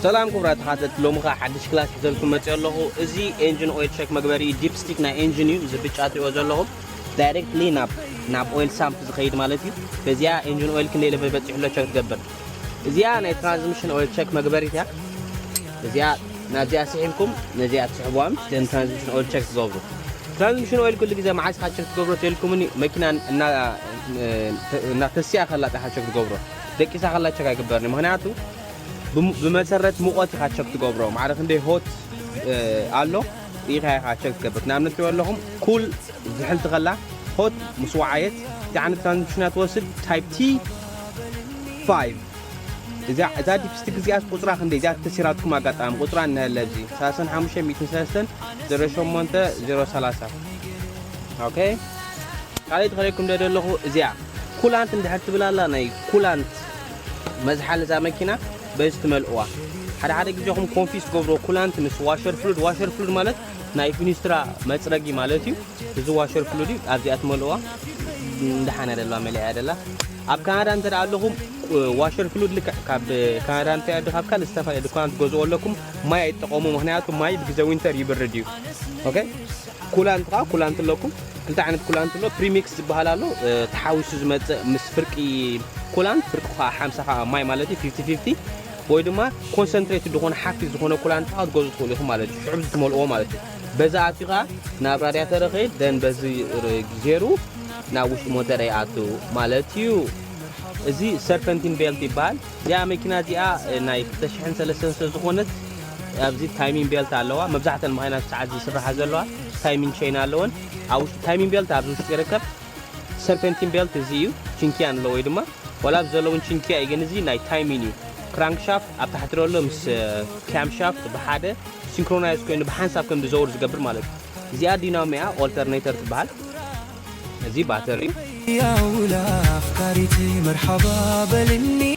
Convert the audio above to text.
ሰላም ክቡራት ተኸታተልቲ፣ ሎሚ ኸዓ ሓድሽ ክላስ ሒዘልኩም መፅእ ኣለኹ። እዚ ኤንጂን ኦይል ቸክ መግበሪ ዲፕስቲክ ናይ ኤንጂን እዩ። እዚ ብጫ ትሪኦ ዘለኹም ዳይሬክትሊ ናብ ናብ ኦይል ሳምፕ ዝኸይድ ማለት እዩ። በዚኣ ኤንጂን ኦይል ክንደይ ለበ በፂሑ ኣሎ ቸክ ትገብር። እዚኣ ናይ ትራንስሚሽን ኦይል ቸክ መግበሪት እያ። እዚኣ ናብዚኣ ስሒብኩም ነዚኣ ትስሕብዋ ምስ ደን ትራንስሚሽን ኦይል ቸክ ትገብሩ። ትራንስሚሽን ኦይል ኩሉ ግዜ መዓስ ኢኻ ቸክ ትገብሮ ተልኩምኒ፣ መኪና እና ተሲኣ ከላ ጥራሕ ቸክ ትገብሮ። ደቂሳ ከላ ቸክ ኣይግበርን፣ ምክንያቱ ብመሰረት ሙቐት ኢኻ ቸክ ትገብሮ። ማዕረ ክንደይ ሆት ኣሎ ኢኻ ኢኻ ቸክ ትገብር። ንኣብነት ትሪኦ ኣለኹም ኩል ዝሕልቲ ከላ ሆት ምስ ወዓየት እቲ ዓይነት ትራንስሚሽና ትወስድ ታይፕ ቲ ፋይቭ። እዛ እዛ ዲፕስቲክ እዚኣ ቁፅራ ክንደይ እዚኣ ተሲራትኩም ኣጋጣሚ ቁፅራ እንሀለ ኣብዚ ሰላሳን ሓሙሽተን ሚእትን ሰለስተን ዜሮ ሸሞንተ ዜሮ ሰላሳ። ኦኬ፣ ካልኣይ ትኸለኩም ደደ ኣለኹ። እዚኣ ኩላንት እንድሕር ትብል ኣላ ናይ ኩላንት መዝሓል እዛ መኪና በዚ ትመልእዋ። ሓደ ሓደ ግዜኹም ኮንፊስ ትገብርዎ ኩላንት ምስ ዋሸር ፍሉድ። ዋሸር ፍሉድ ማለት ናይ ፊኒስትራ መፅረጊ ማለት እዩ። እዚ ዋሸር ፍሉድ እዩ ኣብዚኣ ትመልእዋ። እንደሓና ደላ መሊኣ ደላ። ኣብ ካናዳ እንተ ደኣ ኣለኹም ዋሸር ፍሉድ ልክዕ ካብ ካናዳ እንተ ደኣ ካብ ካልእ ዝተፈላለየ ድኳናት ትገዝኦ ኣለኩም። ማይ ኣይትጠቐሙ፣ ምክንያቱ ማይ ብግዜ ዊንተር ይብርድ እዩ። ኦኬ፣ ኩላንት ከዓ ኩላንት ኣለኩም። ክልተ ዓይነት ኩላንት ኣሎ። ፕሪሚክስ ዝበሃል ኣሎ፣ እ፣ ተሓዊሱ ዝመፅእ ምስ ፍርቂ ኩላንት፣ ፍርቂ ከዓ ሓምሳ ከዓ ማይ ማለት እዩ፣ ፊፍቲ ፊፍቲ። ወይ ድማ ኮንሰንትሬት ዝኾነ ሓፊስ ዝኾነ ኩላንት ከዓ ክትገዝኡ ትኽእሉ ኢኹም ማለት እዩ። ሽዑ ትመልእዎ ማለት እዩ። በዛ ኣትዩ ከዓ ናብ ራድያተር ይኸይድ፣ ደን በዚ ር-፣ ጌሩ ናብ ውሽጢ ሞተር ይኣቱ ማለት እዩ። እዚ ሰርፐንቲን ቤልት ይበሃል። እዚኣ መኪና እዚኣ፣ እ፣ ናይ ክልተ ሽሕን ሰለስተን ስለ ዝኾነት ኣብዚ ታይሚንግ ቤልት ኣለዋ። መብዛሕተን መኪና ሰዓት ዝስራሓ ዘለዋ ታይሚንግ ቼን ኣለወን። ኣብ ውሽጢ ታይሚንግ ቤልት ኣብዚ ውሽጢ ይርከብ። ሰርፐንቲን ቤልት እዚ እዩ። ችንኪያን ኣሎ ወይ ድማ ዋላ ኣብዚ ዘለውን ችንኪያ እዩ፣ ግን እዚ ናይ ታይሚንግ እዩ። ክራንክ ሻፍት ኣብ ታሕቲ ዘሎ ምስ፣ እ፣ ክያም ሻፍት ብሓደ ሲንክሮናይዝ ኮይኑ ብሓንሳብ ከም ዝዘውር ዝገብር ማለት እዩ። እዚኣ ዲናሞ እያ፣ ኦልተርኔተር ትበሃል። እዚ ባተሪ እዩ። يا ولا أفكاري مرحبا بلني